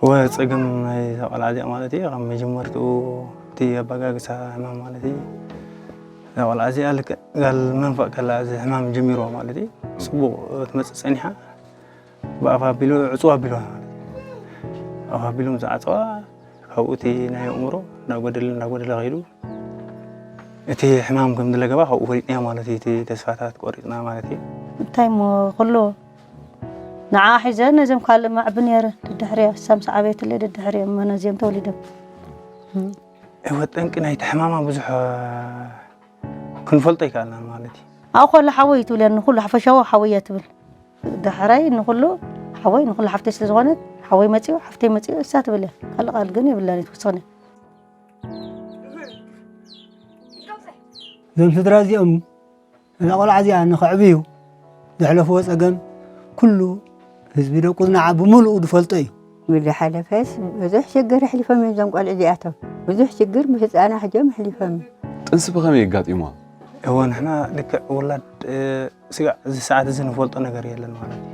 ወ ጸገም ናይ እዛ ቆልዓ እዚኣ ማለት እዩ፣ ካብ መጀመርትኡ እቲ ኣበጋግሳ ሕማም ማለት እዩ። እዛ ቆልዓ እዚኣ ልክዕ ጋል መንፈቕ ከላ እዚ ሕማም ጀሚርዋ ማለት እዩ። ጽቡቕ ትመጽእ ጸኒሓ፣ ብኣፍ ኣቢሉ ዕጽዋ ኣቢልዋ ማለት እዩ። ኣፍ ኣቢሉ ምስ ዓጸዋ፣ ካብኡ እቲ ናይ ኣእምሮ እንዳጎደለ እንዳጎደለ ከይዱ፣ እቲ ሕማም ከም ዝለገባ ካብኡ ፈሊጥና ማለት እዩ። እቲ ተስፋታት ቆሪጽና ማለት እዩ። እንታይ እሞ ኩሉ ንዓ ሒዘ ነዞም ካልእ መዕቢ ነይረ። ድድሕርያ ሳም ሰዓበየትለይ ድድሕርያ እሞ ነዚኦም ተወሊዶም። እም። እወ፣ ጠንቂ ናይቲ ሕማማ ብዙሕ ክንፈልጦ ይከኣልና ማለት እዩ። ኣብኡ ከሎ ሓወይ ትብል እያ፣ ንኹሉ ሓፈሻዊ ሓወይ እያ ትብል። ዳሕራይ ንኹሉ ሓወይ፣ ንኹሉ ሓፍተይ ስለ ዝኾነት፣ ሓወይ መጺኡ፣ ሓፍተይ መጺኡ፣ እሳ ትብል እያ። ካልእ ቃል ግን የብላን፣ ኣይትውስኽን እያ። እዞም ስድራ እዚኦም፣ እዛ ቆልዓ እዚኣ ንኸዕብዩ ዘሕለፍዎ ጸገም፣ ኩሉ ህዝቢ ደቁዝናዓ ብምሉኡ ዝፈልጦ እዩ። ዝሓለፈስ ብዙሕ ሽግር ኣሕሊፎም እዮም እዞም ቆልዑ እዚኣቶም። ብዙሕ ሽግር ብህፃና ሕጆም ኣሕሊፎም እዮም። ጥንሲ ብኸመይ ኣጋጢምዋ? እወ፣ ንሕና ልክዕ ውላድ፣ እ፣ ስጋዕ እዚ ሰዓት እዚ ንፈልጦ ነገር የለን ማለት እዩ።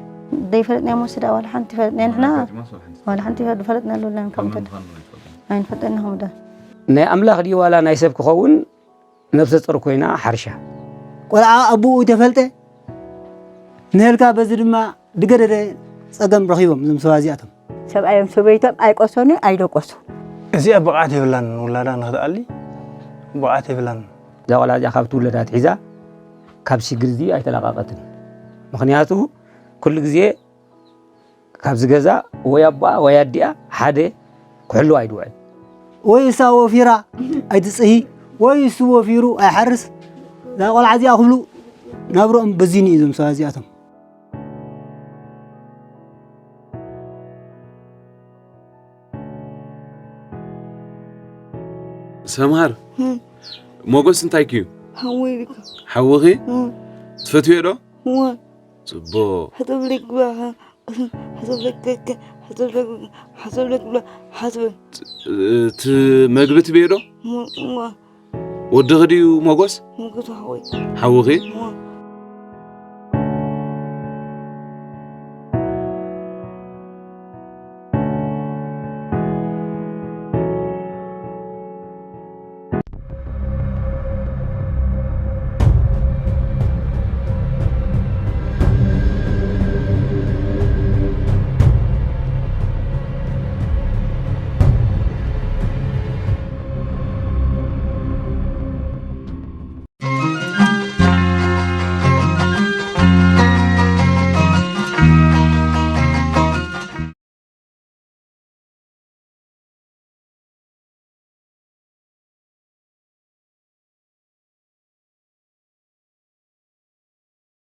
ዘይፈለጥናዮ መወስዳ ዋላ ሓንቲ ይፈለጥና ንሕና። ዋላ ሓንቲ ይፈለጥ-፣ ዝፈለጥናሉ የለን። ካብ ምንታይ ኣይንፈልጠን ኢና ከምኡ ዶ። ናይ ኣምላኽ ድዩ ዋላ ናይ ሰብ ክኸውን ነብሰ ጾር ኮይና ሓርሻ። ቆልዓ ኣቦኡ ተፈልጠ ንህልካ በዚ ድማ ድገደደ ጸገም ረኺቦም እዞም ሰባት እዚኣቶም። ሰብኣዮም ሰበይቶም ኣይቆሰኑ ኣይደቆሱ። እዚኣ ብቕዓት የብላን፣ ውላዳ ንኽትኣሊ ብቕዓት የብላን። እዛ ቆልዓ እዚኣ ካብ ትውለድ ኣትሒዛ ካብ ሽግር እዚ ኣይተላቐቐትን። ምኽንያቱ ኩሉ ግዜ ካብዚ ገዛ ወይ ኣቦኣ ወይ ኣዲኣ ሓደ ክሕልዋ እዩ ዝውዕል። ወይ እሳ ወፊራ ኣይትጽሂ፣ ወይ እሱ ወፊሩ ኣይሓርስ። እዛ ቆልዓ እዚኣ ክብሉ ናብርኦም በዚኑ እዩ እዞም ሰባት እዚኣቶም። ሰምሃር፣ እም። ሞጎስ እንታይ ክዩ? ሓወይ ኢልካ። ሓውኺ? እም። ትፈትዮ ዶ? እወ። ጽቡቕ። ሕሰብ ለግባኻ፣ ሕሰብ ለግባኻ፣ ሕሰብ ለግ-፣ ሕሰብ ለግባ፣ ሓስበ። እቲ መግቢ ትብዮ ዶ? እም፣ እወ። ወድኺ ድዩ ሞጎስ? ሞጎስ ሓወይ። ሓውኺ? እወ።